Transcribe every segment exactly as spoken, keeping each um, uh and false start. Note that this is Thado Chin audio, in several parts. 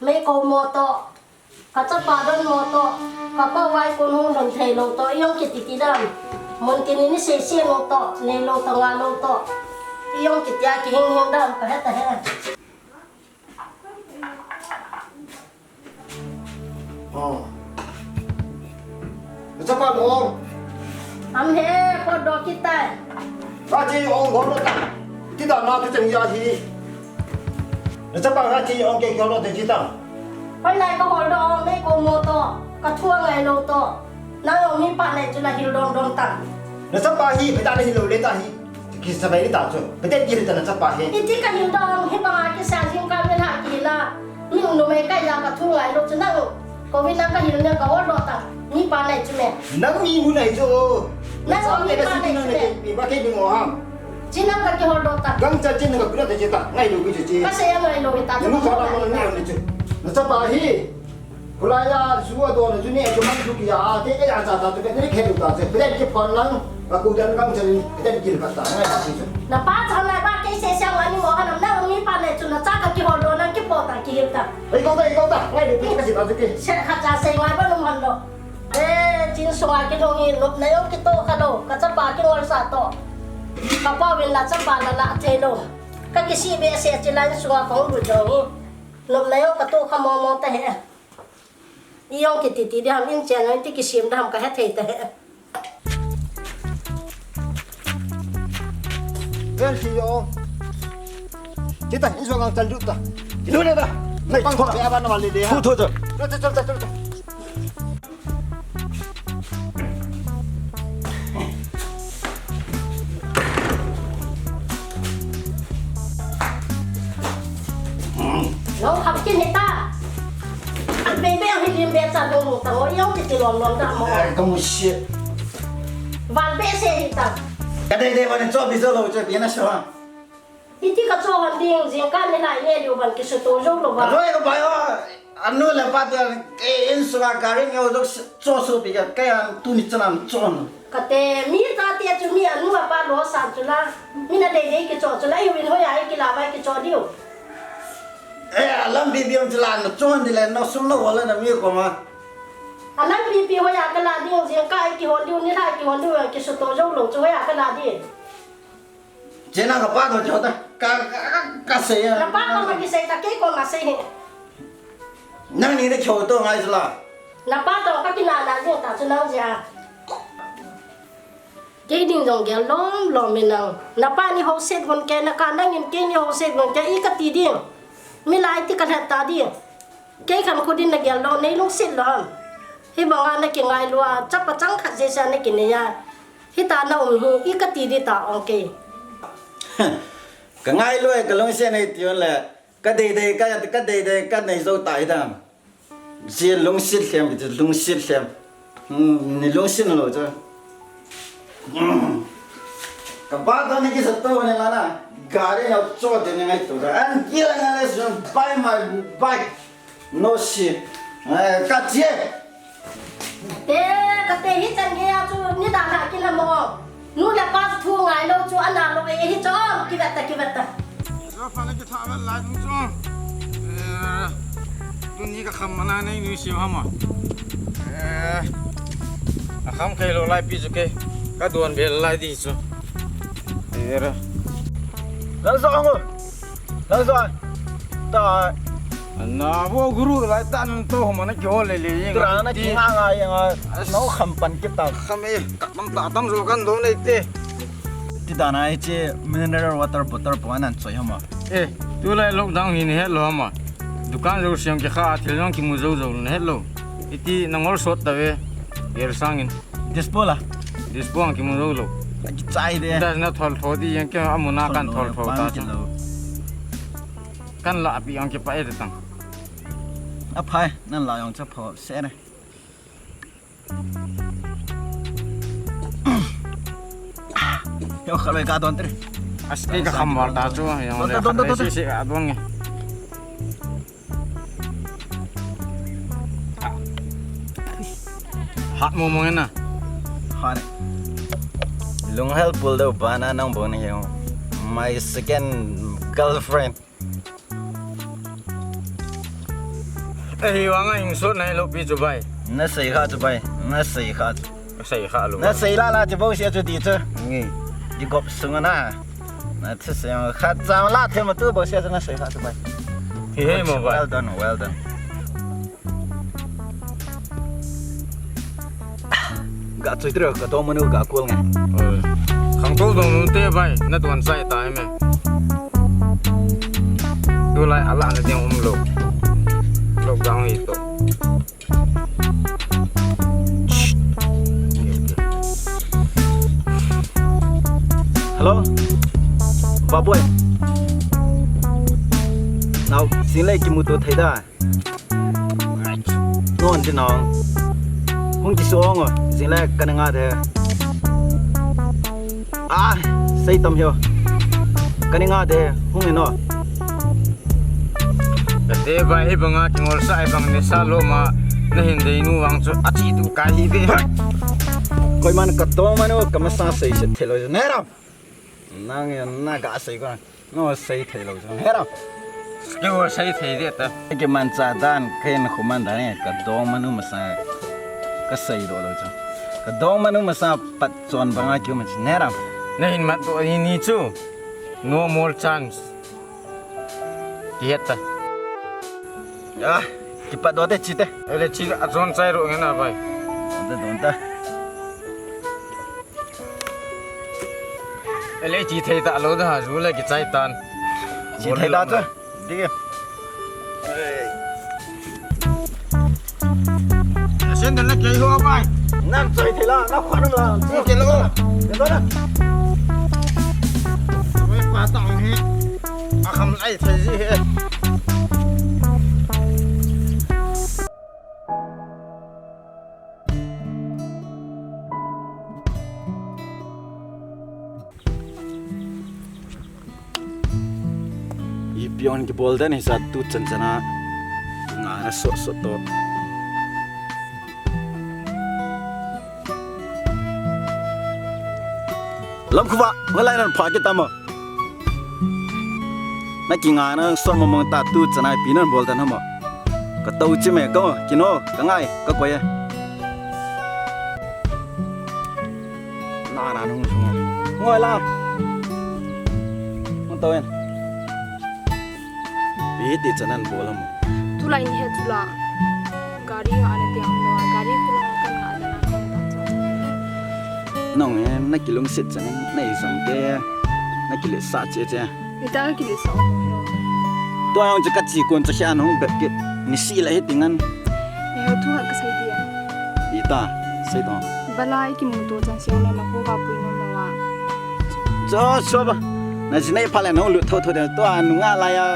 Mei ko mo to, ka chapa don mo to, ka pa vai ko nu don thei lo to, iyong kiti ti dam. Mun kini ni se se lo to, nei lo to nga lo to. Iyong kiti a ki hing hing dam, ka he ta he. Oh. Nachapa mo. Am he, ko do kitai. Ka chi ong ho lo ta. Ti da na tu chang ya hi. Nachapa ka chi ong ke ho lo te chi ta. Hoilai ka hol do ong nei ko mo to. Ka thua ngai lo to. Nang ong mi pa nei chu la hil dong dong ta. Nachapa hi, pe ta nei hil lo le ta hi. Ki sa bai ta chu. Pe te ki ta nachapa hi. Iti ka hil dong, hi banga ki sa jing ka me la ki la. Ni nu mei ka ya ka thua ngai lo chu nang. Ko vi nang ka hil ne ka hol do ta. Mi pa nei chu me. Nang mi mu nei chu. Nang mi pa nei chu me. Mi ba ke ni mo ham. Chi nang ka ki hol do ta. Gang cha chi nang ka pura ta chi ta. Ngai lo ki chi chi. Ka se ya ngai lo ta. Ni ka la mo ni ni chu. Nachapa hi. Kulai a, su a don, su ni, su man, su kia, te, e, a, cha, cha, te, te, ke, ta, te, te, ke, pon lang, ka ku dan kang chen, te, ke, ka ta, ngai, ta, su. Na pa cha, na pa, ke, se, se, wa, ni, mo, ha, nam, na, mi, pa, ne, chu, na, cha, ka, ki, hol, do, na, ki, po, ta, ki, hil, ta. Ei, ko, ta, ei, ko, ta, ngai, ni, pi, ka, si, ta, su, ki. Se, ha, cha, se, ngai, ba, nu, man, do. E, chin, su, a, ki, no, ni, lop, na, yo, ki, to, ka, do, ka, cha, pa, ki, ngol, sa, to. Ka, pa, win, la, cha, pa, la, la, te, do. Ka, ki, si, be, se, chi, la, su, a, kong, bu, do, ni. Lop, na, yo, ka, to, ka, mo, mo, ta, he. Iyong kiti ti diham in chen ti kisim diham ka hethei ta he. Vel si yo. Kita in so ngang chan ta. Inu le da. Nai pang tho. Ba na ma le le ha. Thu tho cho. Cho cho cho cho. Lo kham kin hita. An be be ang hilim be cha dong ta ngo yong ti ti lom lom ta mo. Ai, ka mu shit. Van be se hita. Ka dei dei van cho bi zo lo cho bi na sho. Iti ka cho han ding jing ka ni lai ne liu van ki su to zo lo ba. Ka loi ka bai o. Anu le pa te, eh, in sura gari nge o zo cho so pi ka, ka yan tu ni chana cho no. Ka te, mi ta te chu mi anu a pa lo sa chu la. Mi na dei dei ki cho chu la, i win ho ya ki la bai ki cho diu. Eh, alam bi bi on chu la, no cho di le, no sum no wala na mi ko ma. Alam bi bi ho ya ka la diu, jing ka ki ho diu, ni la ki ho diu, ki su to zo lo chu ho ya ka la di. Chena ka pa to cho ta. Ka, ka, ka, ka sei ya. Na pa to ma ki sei ta, kei ko ma sei he. Nang ni de cho to ngai sala. Na pa to ka ki na na je ta chu nang ja. Kei ding jong gel lom lom me nang. Na pa ni ho set gon ke na ka nang in kei ni ho set gon ke i ka ti ding. Mi lai ti ka lhat ta ding. Kei khan khu din na gel lo, nei lungset lo ham. Hi banga na kingai lua, chapa chang khat jesa na kinei a. Hita na um hi, i ka ti di ta ong kei. Ka ngai lua, ka lungset nei ti le. Ka dei dei, ka, ka dei dei, ka nei zo ta hi dam. Ji lungset lhem, ji lungset lhem. Hmm, ni lungset lo cho. Hmm. Ka pa to ni kisa to ni la na. Gari na cho de ni ngai to. An kila na le sun bai ma bai. No shit. Eh, ka che. Te, ka te hi chan ge ya chu ni da na kila mo. Nu le pa thu ngai lo chu ana lo e hi cho. Ki vet ta, ki vet ta. Ka fa na ki tha vet lai nu cho. Eh, tu ni ka kham mana nei ni si ha ma. Eh, a kham kai lo lai pi chu ke. Ka don be lai di chu. Eh, ra. Lang so ngo. Lang so. Ta. Na bo guru lai ta nan to ho mana ki ho le le. Tra na ki nga nga yang a. No kham pan ki ta. Kham e. Ka tam ta tam zo kan do nei te. Ti da na e che mineral water bottle po nan choi ha ma. Eh, tu lai lockdown hi ni het lo ma. Dukan zo siam ki kha thil jong ki mu zo zo ni het lo. Iti na ngol sot ta ve. Ger sangin. Dispo la. Dispo ang ki mu zo lo. Ki chai de. Da na thol tho di yang ki amuna kan thol tho ta. Kan la api ang ki pa e tang. A phai nan la yong cha pho se ne. Yo khaloi ka don tre. As ke ka kham wal ta chu yang le. Don don don. Si si a don nge. Hat mo mo na. Hat. Lung hel pul do bana nang bon he. My second girlfriend. Hi vang a hing sot nai lou pi chu bai. Na sei kha chu bai. Na sei kha chu. Sei kha lou. Na sei la la chu bou sia chu ti chu. Ngi. Di gop sung na. Na chu sei kha cha la the ma tu bou sia chu na sei kha chu bai. Hi he mo bai. Well done, well done. Ga chui tro ka dong manu ga kul nge. Khang to dong nu te bai na tuan sai ta me. Tu lai ala na ding um lo. Lockdown hi to. Hello. Baboi. Nau, sinlei kimuto thei da. Non ti nong. Hung kisuang o, jing le ka na nga de. Ah, sei tam hio. Ka na nga de, hung ino. Ka te bai hi banga kingol sa ai bang ni sa lo ma na hin dei nu wang chu a chi tu ka hi ve. Koi man ka dong manu ka masa sei se thelo ne ram. Nang ya na ga sei ko. No sei thei lo chu. Hera. Kei sei thei de ta. Kei man cha dan, kei na khu man dan, ka dong manu masa ka sei do lo chu. Ka dong manu masa pat chon banga keu ma chu. Hera. Na hin mat do ni ni chu. No more chance. Ki het ta. Ah, ki pat do te chi te. Ele chi a chon chai ro nge na bai. Don ta, don ta. Ele chi thei ta lo da, zu le ki chai tan. Chi thei ta chu. Dik e. Sen dan le kei ho bai. Nan choi thei la, na khwa na la. Chi ke lo. Ke lo na. Oi pa ta hi. A kham lai thei ji he. Ipi hon kibol den hisa tu chan chan a nga na so so to. Lam khuwa, ngalai nan pha kita ma. Na kinga na sot mong mong ta tu chan a ipi nan bol dan hamo. Ka to chi me ka kino ka ngai ka koi e. Na na nung sung. Ngoi la. Nung to en. Pi ti chan nan bol hamo. Tulai ni he tula. Gari nga na tiang lo, gari kulang kan nga dan na ta. Nong e, na kilungset chan na isang ke. Na kilet sa che che. Ita ka kile sa o. Tua jong chu ka chi kon chu hian hung bep kit. Ni si la hi tingan. Ni ho thu ka sei dia. Ita, sei to. Balai kimuto chan siang na na ho ba pui no ma wa. Cho, cho ba. Na si nei pha le no lu tho tho de. Tua nu nga la ya.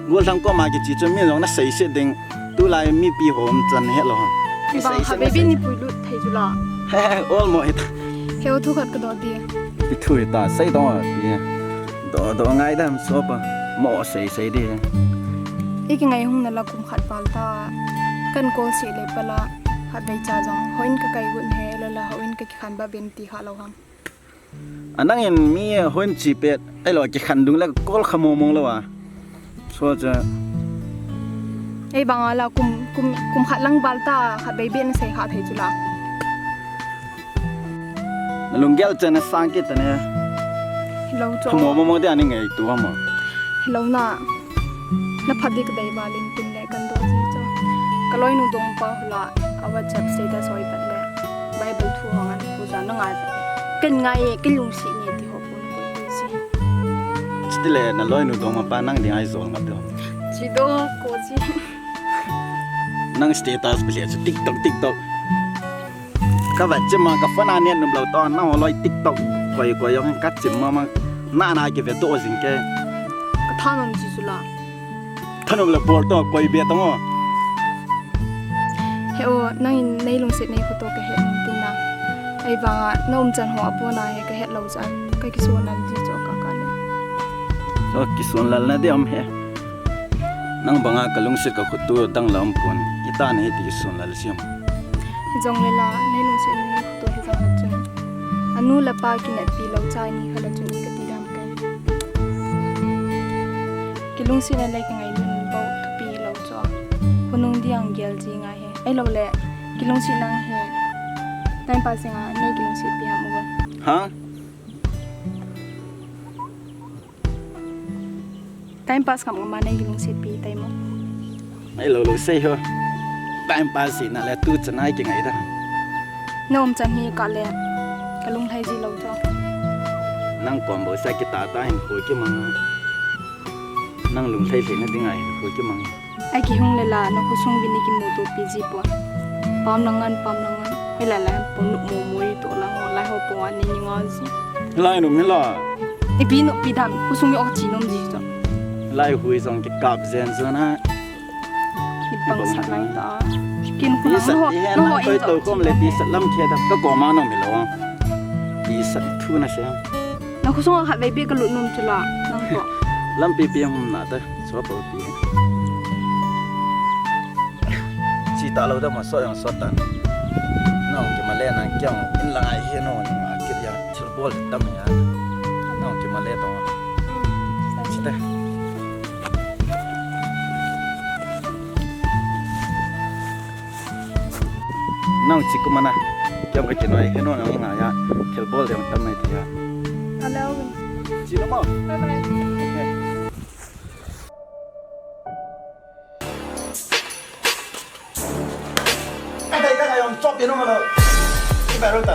Gol thang ko ma ki chi chu mi jong na sei se ding. Tulai mipi hom chan he lo. Ni bang ha baby ni pui lut thei chu la. Ol mo hita. Heu thu khat ka do ti. Pi thu hita, sei do ti. Do do ngai dam so pa. Mo sei sei di. I ki ngai hung na la kum khat pal ta. Kan kol si le pala. Hat dei cha jong. Hoin ka kai gun he la la hoin ka ki khan ba ben ti kha lo ham. Anang in mi hon chi pet, ai lo ki khan dung le kol kha mong mong lo a. So cha. Ei bang ala kum, kum, kum khat lang bal ta, khat bei ben sei kha thei chu la. Na lunggel chen na sang kit ta ne. Hello cho. Mo mo mo de ani ngai tu mo. Hello na. Na phat di ka dei balin tin le kan do ji cho. Ka loi nu dong pa hula, a WhatsApp status hoi pat le. Bible thu hong an pu za na ngai pat le. Kan ngai e, kan lungsi ni ti ho pu na ko si. Chiti le na loi nu dong ma pa nang ding ai zol ngap do. Chi do ko si. Nang status pi le chu TikTok, TikTok. Ka va chim ma ka phone a net num lo to na ho loi TikTok koi koi yong ka chim ma ma na na ki ve to jing ke. Ka thanom ji chu la. Thanom le bol to koi be to ngo. He o nang in nei lungset nei photo ka he tin na. Ai vanga na um chan ho a pona he ka het lo cha ka ki so nan ji cho ka ka le. So ki son lal na de am he. Nang banga ka lungset ka khutu dang la um pon. Ita na he ti ki son lal siam. Hi jong le la, nei lungset nei khutu hi jong le chun. Anu le pa kineppi lo cha ni kha le chun ka ti dam ke. Ki lungset na le ka ngai lun bo thupi lo cho. Nung diang gel ji ngai he. Ahilou le, kilungset nang he. Time pass nga, nei kilungset pi ham u. Ha? Time pass ngam ngam a nei kilungset pi tai mo. Ahilou lou sei ho. Time pass hi na le tu chan ai kingai da. Na um chan hi ka le. Ka lunglhai ji lou to. Nang kom bou sa kita ta hin khu kimang. Nang lunglhai lhai na ding ai khu kimang. Ai kihung le la, na khosung vin ni kimuto pi ji po. Pam lang ngan, pam lang ngan. Hei la la, po nu mo mo i to lang, lai ho po ani ni nga ji. Lai nu mi la. Ipi nu pi dam, khosung mi ok chi nom ji to. Lai hui jong kikap jen jo na. Kipang sa lai ta. Kin khu lang no, no ho in to kom le pi sa lam khe da, ka ko ma no mi lo. Pi sa thu na se. Na khosung a khat vei pi ka lut nom chu la, nang to. Lampi pi hum na ta. Sot to ti. Chi ta lo da ma sot jong sot tan. Nang ki ma le nang kiang in lang ai he no ni ma ki ya thil bol tam ya. Nang ki ma le to. Chi ta. Nang chi ku ma na. Kiang ka ki noi he no nang nga ya. Thil bol jong tam mai ti ya. Hello. Chi no mo. Bye bye. Ka dei ka ngai om chop ino ma lo. Ki ba ro ta.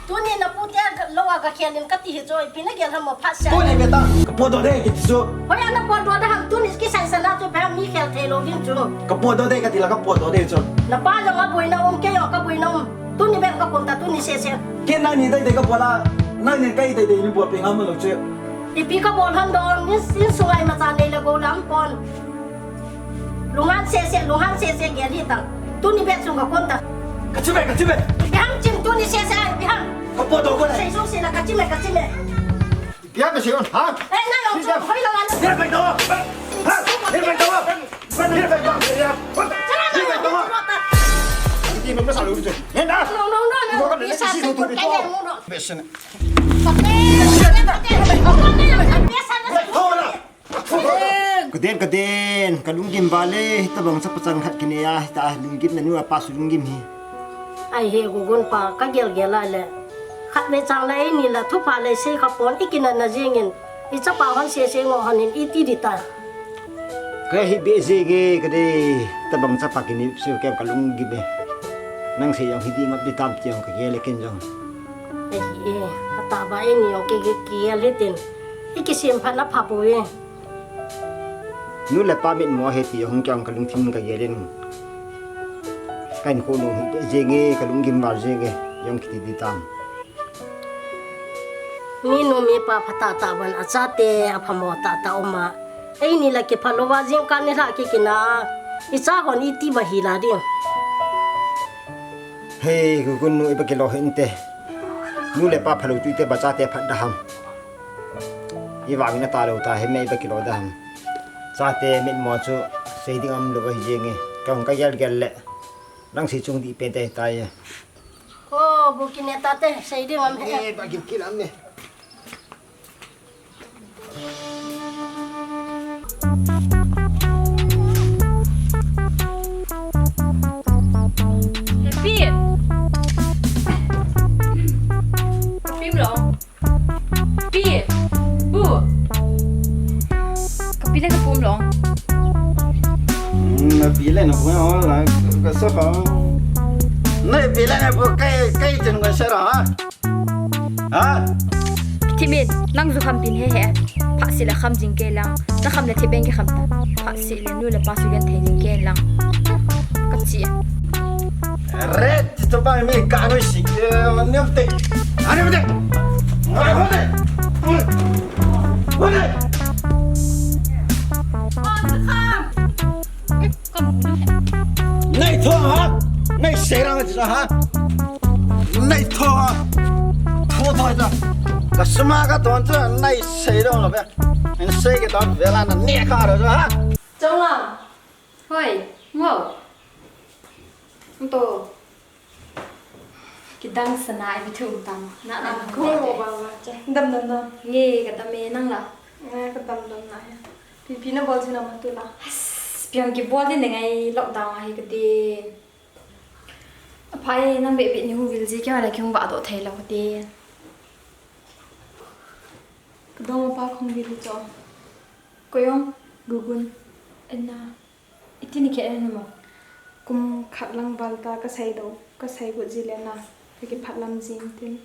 Tuni na pu te lo a ka khel in ka ti hi choi pi na gel ha mo phat sa. Tuni be ta. Ka po do de ki ti chu. Hoi ana po do da ham tuni ki sai sa na chu ba mi khel thei lo din chu. Ka po do de ka ti la ka po do de chu. Na pa jong a boi na um ke yo ka boi na um. Tuni be ka kon ta tuni se se. Ke nang ni dei dei ka po la. Nang ni kai dei dei ni po pi ngam lo chu. Ipi ka bol han don, in, in sungai ma cha nei le go lam pon. Lungan se se, lungan se se gel hi tang. Tuni be sung ka kon ta. Ka chi be, ka chi be. Bihang chin tuni se se ai, bihang. Ka po do ko le. Sei so se la ka chi me, ka chi me. Bihang ka se on, ha? Eh, na lo chu, hoi lo an. Bihang be do. Ha? Bihang be do. Bihang be do. Bihang be do. Ti no me sa lo chu. Hen da. No, no, no, no. Ko ka le si no tu bi to. Be se ne. Ka den, ka den, ka lunggim val e, tabang chapa chang khat kinei a, ta lunggim na nu a pa su lunggim hi. Ai he gu gun pa, ka gel gel a le. Khat ve chang la eini la thupha le sei kha pon, i kinat na jing in, i chapa hon se se ngo hon in, i ti di ta. Ka hi be jing e, ka de, tabang chapa kinei su ke ka lunggim e. Nang sei jong hi di ngap di tam ti jong ka gel e ken jong. Ei, eh, a ta ba eini jong ke, ke, ke gel he tin. I kisem phat na pha poi. Nu le pa mit mo he ti hung kiang ka lungthim ka gel in. Ka in ko nu hi jing e, ka lunggim val jing e, jong kiti di tam. Mi nu mi pa pha ta ta ban a chate a pha mo ta ta um a. Eini la kipha lou va jing ka ni la ki kina. I cha hon i ti ba hi la ding. Hei, gu gun nu i ba kilo hin te. Nu le pa pha lou tu te ba chate phat da ham. I vang na ta lo ta he me ba kilo da ham. Chate mit mo chu sei ding am lo ba hi jeng e. Ka hung ka gel gel le. Nang sei chung di pen te ta ye. Ko bu ki ne ta te sei ding am he. Eh, ba ki ki lam ne. Happy. Happy lo. Pi, bu. Ka pi le ka pu um long. Hmm, na pi le na pu ho la, ka so ho. Na pi le na pu kai, kai chen ka sa ra ha. Ha? Thimin, nang ju kham tin he he. Pha si le kham jing ke lang. Na kham le thi beng ke kham ta. Pha si le nu le pa su yan thei jing ke lang. Ka chi. Red, ti to ba mi ka nui si ke, niam te. Ani te. Ani te. Ani te. Nei tho ha. Nei sei rang ti ha. Nei tho ha. Tho tho ta. Ka sma ka ton ta nei sei rang lo be. En sei ke ton vela na ne ka ro ha. Chong la. Hoi, ngo. Nto. Kidang sana ai bithu um tam. Na na. Ah, ko mo ba ba che. Dam dam dam. Nge ka dam e nang la. Nge ka dam dam na ya. Pi pi na bol sina ma tu la. Has, Piang kibol din ngai lockdown ahi kati. Aphai nang bebe ni hung vil ji kya la ki hung ba do thei lo kati. Kadong pa khong vil cho. Koyong gugun. Ena. Iti ni khe ena mo. Kum khat lang val ta ka sai do, ka sai gu ji le na. Ka ki phat lam jing tin.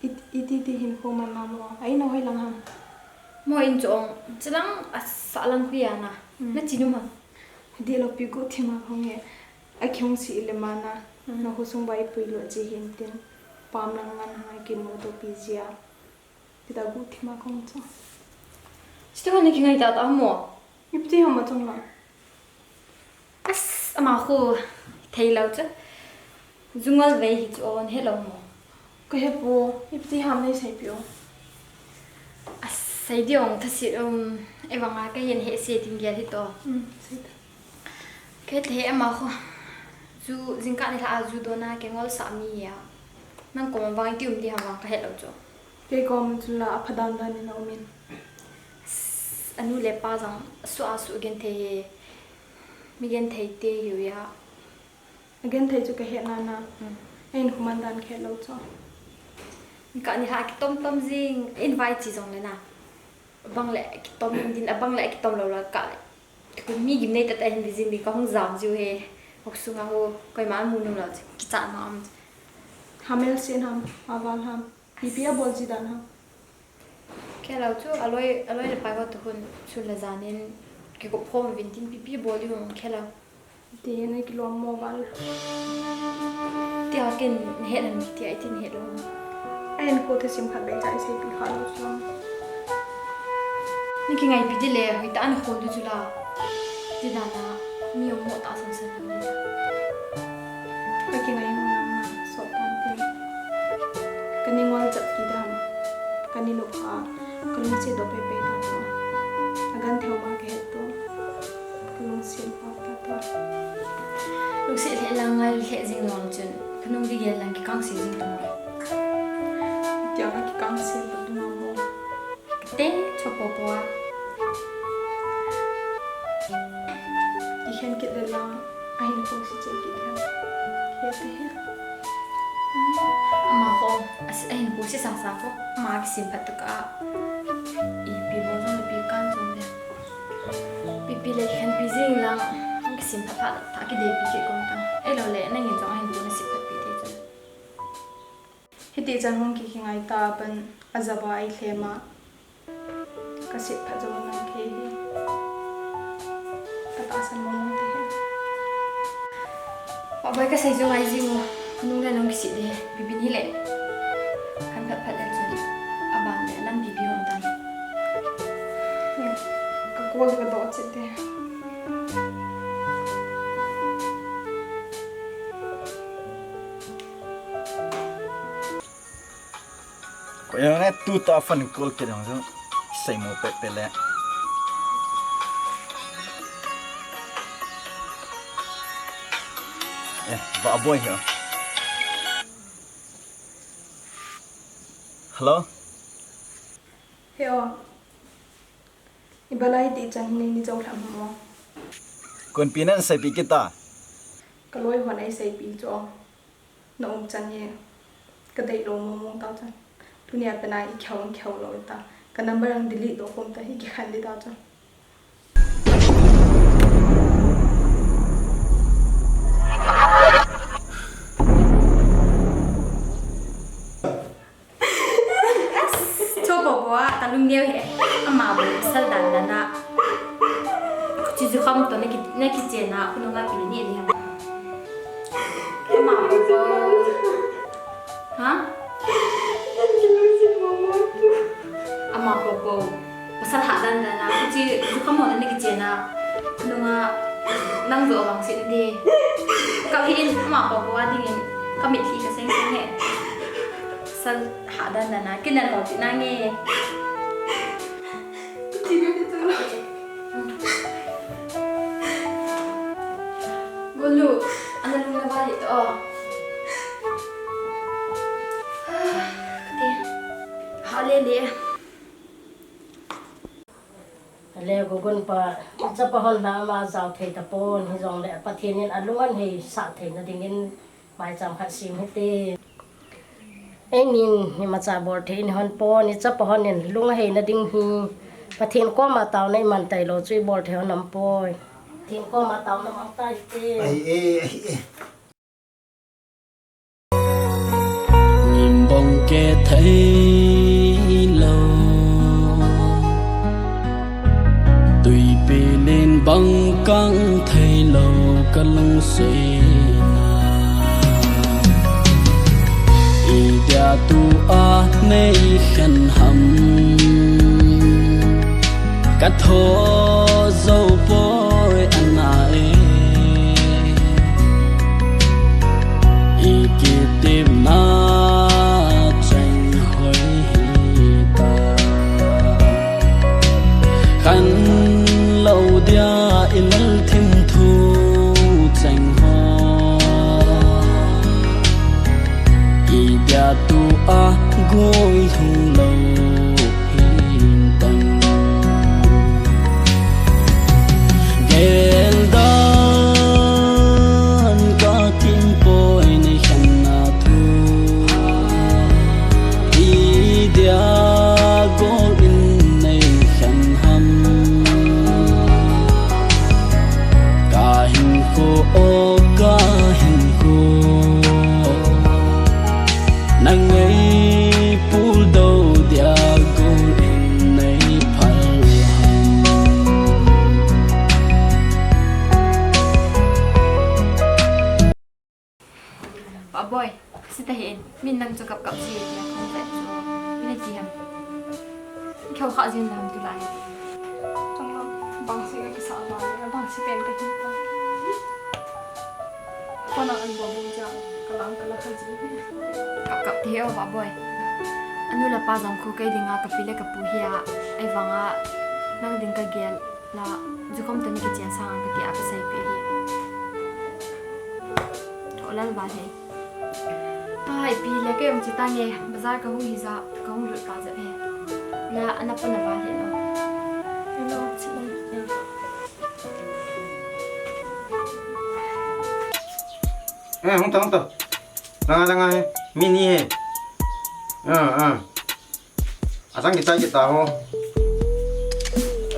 It-, iti ti hin ko man na mo. Ai no hoi lang ham. Mo in chong, chilang a sa lang khu ya na. Mm. Na chinu ma. Di lo pi ko thi ma khong e. A kyong si le ma na. Mm. Na ho sung bai pui lo ji hin tin. Pam lang ngan ha ki mo to pi ji a. Kita gu thi ma khong cho. Chito ni ki ngai ta ta mo. Ipti ham ma chong la. As, ama khu thei lo chu. Zungol vei hi chu on he lo mo. Ka he po, ipti ham nei sei pi o. As, sei di ong tha sit um, e vanga ka yen he se ting gel hi to. Hmm, sei ta. Ka he ama khu. Zu, jingkah ni la a zu do na ke ngol sa mi ya. Nang ko vang ti um di ham vang ka he lo chu. Kei kom chu la a pha dan dan in a um in. A nu le pa jong a su a su genthei he. Mi genthei te hiu ya. A genthei chu ka he na na. Hmm. A in khu man dan khe lo chu. Ka ni ha ki tom tom jing, invite chi jong le na. Bang le ki tom din, a bang le ki tom lo la ka le. Ko mi gim nei ta ta hin di jing di ka hung jam jiu he. Hok sunga ho, koima mu nu lo chi. Ki cha ma am. Hamel sin ham, aval ham. Pipi a bol ji dan ham. Khe lo chu, a loi, a loi le pai ho tu hun, sun le jan in, ki ko phom vin tin pipi bol di hung khe lo. Ti nei ki lom mo val. Ti ha ken het lam ti ai tin het lo. Ai en ko te sim khat bai cha i sei pi kha lo chu. Ni ki ngai pi di le, hoi ta an khol du chu la. Ti dan a, mi ong mo ta san san lo. Ka ki ngai mo lam na, so tan te. Ka ni ngol chap ki dam. Ka ni lo kha, ka lungsi do pe pe ta to. A gan theo ma ka het to. Ka lungsi pa ta to. Lungsi le lang ngai le jing lo chun. Ka nung di gel lang ki kang si jing to mo. Tia ka ki kang si pa tu ma mo. Te, cho po po a. Ki khen kit le la, a hin ko si che kit le. Khe te he. Ama ko, a si, a hin ko si sa sa ko. Ama ki sim phat tu ka. I pi bo jong pi kan jong le. Pi pi le khen pi jing lang. Ki sim phat phat ta ki de pi ki kong ta. Ei lo le, na ngin jong a hin ko na sim phat pi te jong. Hiti chan hung ki, ki ngai ta ban a jaba ai hle ma. Ka sit phat jo nang khe hi. Ka tahsan mo mo te he. Pa bai ka sei jo ngai jing o. Nung le nung ki sit de. Bibin hi le. Kan phat phat le chun. A ban le lam bibi hon tan. Ka ko ka do chet de. Ko yang ne tu ta fan call ke dang jong. Sei mo pe pe le. Eh, ba boy ha. Hello? He o. I balai ti chan ni ni jo tham mo. Kon pi nan sei pi kita. Ka loi hon ai sei pi cho. Na um chan hi ka dei lo mo mo ta chan. Tunia pena i kheu kheu lo ta. Ka number ang delete do kom ta hi ki khan di ta chan. Cho po po a, ta lung neo he. Ama bo, sal dan dan a. Chi ju kham to na ki, na ki che na, ku nung a pi ni ni. Ama bo po. Ha? Ama po po. Pasal ha dan dan a, ku chi ju kham mo na ki che na. Ku nung a, nang jo bang si ni. Ka hin, ama po po a ding in. Ka mit hi ka seng seng he. Sal ha dan dan a, kin dan lo ti na nge. Ti ka ti tu. Bolu, ana lung na ba li to. Kati. Ha le le. Le Gogon pa, chapa hon na ama jao thei tapon, hijongle Pathen in alung aheisah theina dingin maicham khat sem hite. Einin imacha bol thei ihon pon, ichapa hon in lung aheina ding hi Pathen koma taona iman tailou chu ibol thei hon aum poi. Pathen koma taona mang tahite. Ai, ai, ai, ai. Nimbong ke thei lou, tuipi len bang kang thei lou ka lungsetna. Idia tua nei khen ham, ka tho jou poi ana e. I kitepna cheng hoi hita. Khan lou dia i lal thim thu cheng ho. Idia tua goi lhung lou. Hintan. Gel dan ka kim poi nei khen na thu. Idia gol in nei khen ham. Ka hinkho o ka hinkho. Na ngei pul dou dia gol in nei phal ham. Pa Boi, sita hi in, min nang chu kap kap ji, ya kong vet chu. Min ti ham. Kheu kha jin lam tu lai. Chang lam, bang si ka kisa ba, bang si pen ka hin ta. Ko nang an bo bo ja, ka lang ka la kha ji. Kap kap ti he o Pa Boi. Anu le apa jong khu kei dinga ka pi le ka pu hi a, ei vanga nang ding ka gel la, jukhom tuni kichen sang ka ti a ka sei pi hi. Tho lal ba he. Hai, pi le kei um chi ta nge, bazar ka hung hi ja, ka hung lut pa ja he. La, ana pa na ba he no. Hello, chi. Eh, hung ta, hung ta. Langa, langa he. Mi ni he. Ah, ah. Asang kita kita ho.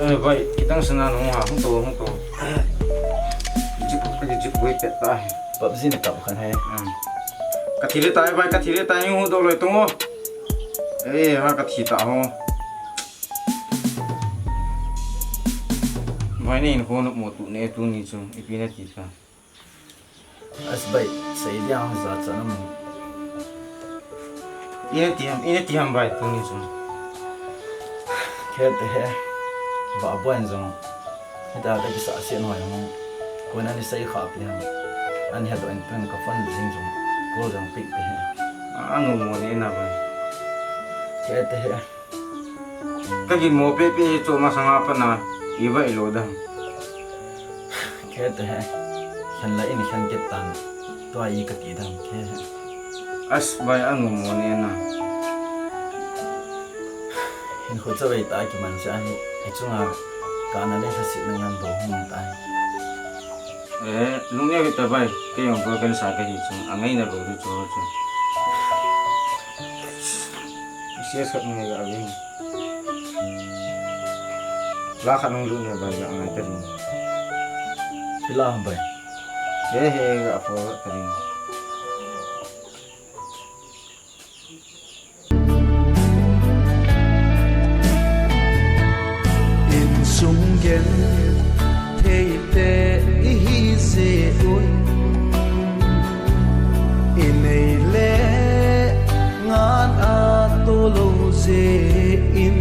Eh, bai, kitang sana nung ha, hung to, hung to. Jip, ka jip boi pet ta he. Pap jin tap khan he. Hmm. Ka thi le tai, bai, ka thi le tai, hung do loi tong o. Eh, ha, ka thi ta ho. Bai, nei in ho no mo tu ne, tuni chu, ipi na ti ta. As bai, sei dia hung za cha na mo. Ina ti ham, ina ti ham bai tuni chu. Khe te he, ba bo en jong. Hita ka kisa sian hoi mo. Ko na ni sei kha pi ham. Ani he do en pen ka phone jing jong. Ko jong pick te he. A, anu mo ni na bai. Khe te he. Ka gin mo pepe chu masanga pat na, i va i lo dam. Khe te he. Khen la in khen kit tan. Tua i ka ti dam khe he. As bai anu mo ne na. Hin khu cha vei ta ki man cha hi. I chunga ka na le sa si na ngan bo hung ta. Eh, lung ne ta bai. Ke yong ko kan sa ka hi chu. Angai na bo du chu chu. Sia sat ngai ga vin. La khat nung lut ne bai ga ngai ta ding. Pila ham bai. He he ga forward ta ding. Insung genthei te ihi jeh un, inei le ngan a tolou jeh in,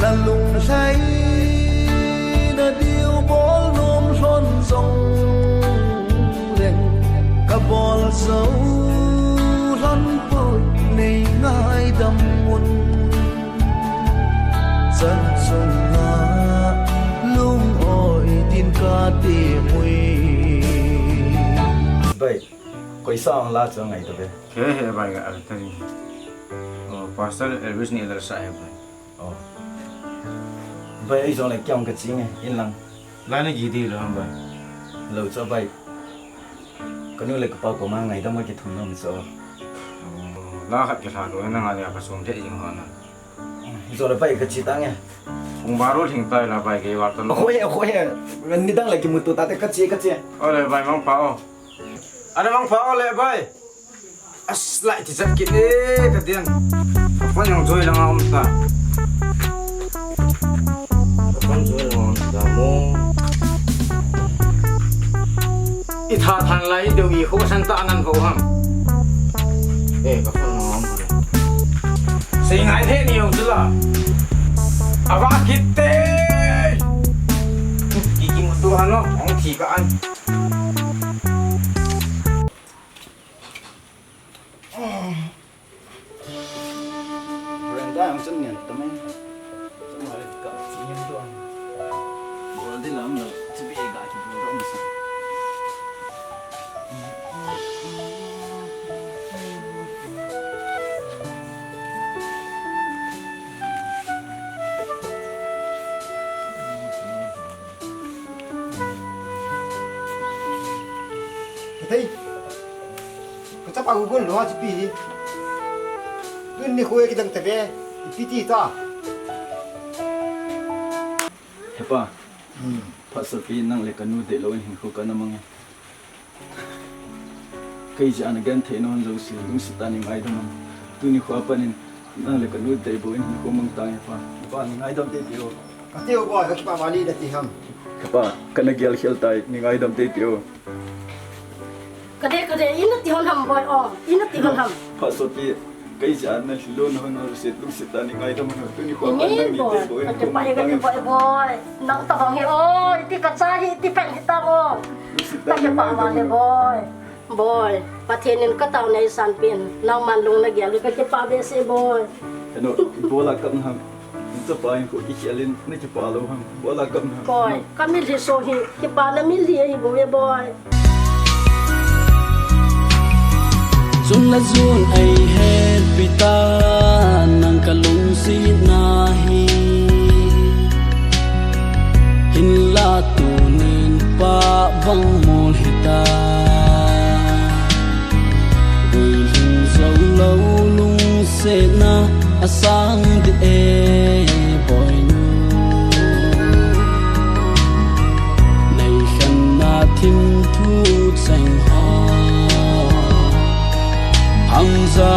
na lunglhai na diu bol nom lhon jong leng, ka bol jou lhon poi nei ngaidam un. Chan chunga lungoi din ka ti mui. Bai, koi sang la chu ngai ta ve. He he bai ga al ta ni. Oh, Pastor Elvis ni lar sa he bai. Oh. Bai, ei jong le kiang ka ching e, in lang. La na gi di lo ham bai. Lo cha bai. Ka nu le ka pa koma ngaidam a kithum nom cha. La khat ka lha lo na nga le ka som the jing ho na. Ei jong le bai ka chi tang e. Kong baro lhing tai la bai ke wa ta lo. Hoi, hoi. Ni dang le kimuto ta te ka chi, ka chi. O le bai mang pa o. Ana mang pa o le bai. As lai ti zat kit e, ka dian. Ka phone jong joi lang a um ta. Ka phone joi lang a um ta mo. I tha than lai deu i kho san ta nan ho ham. E, ka phone jong a um. Sei ngai the ni jong chu la. Ava kit te. Ki kimuto han lo, hong thi ka an. Veranda ang sun nian tamai. Sun hari ka sun nian tu ang. Bol di lam lo, sepi ga ki bol dong sa. Ka thei. Ka chapa Google lo ha chipi hi. Tun ni khoi kidang te ve. Ipi ti ta. Hepa. Hmm. Phat sopi nang le ka nu dei lo in hinkho ka na mang e. Kei jeh a na genthei na hon jouse, lungset tah in nei ngaidam in. Tuni khoa pat in, nang le ka nu dei bou in hinkho mang tange pa. Pa, nei ngaidam teitei o. Ka ti o boy, ka kipah val e na ti ham. Ka pa, ka na gel khel tai, nei ngaidam teitei o. Ka dei, ka dei, i na ti hon ham boy o, i na ti hon ham. Phat sopi, kei jeh a na lhilou na hon jouse, lungset tah in nei ngaidam in. Tuni khoa pat in nang nei dei bou in hinkho mang tange. Ka kipah e boy. Nang tabang hi o, iti ka cha hi, iti pen hi ta o. Lungset tah in nei ngaidam in. Ka kipah val e boy. Boy, Pathen in ka taona eisanpeh in, nangman lung na gel hi ka kipah behseh boy. Henu, ibola kap na ham. Chapa in ko ikhel in na kipah lou ham. Ibola kap na ham. Boy, ka mitlhi so hi, kipana mitlhi ahi bou e boy. Chun le chun ei hetpi ta nang ka lungsetna hi. Hinla tunin pah bang mol hita. Guilhung jou lou lungsetna asang ding e boinu. Nei khenna thim thu cheng ho. Hamja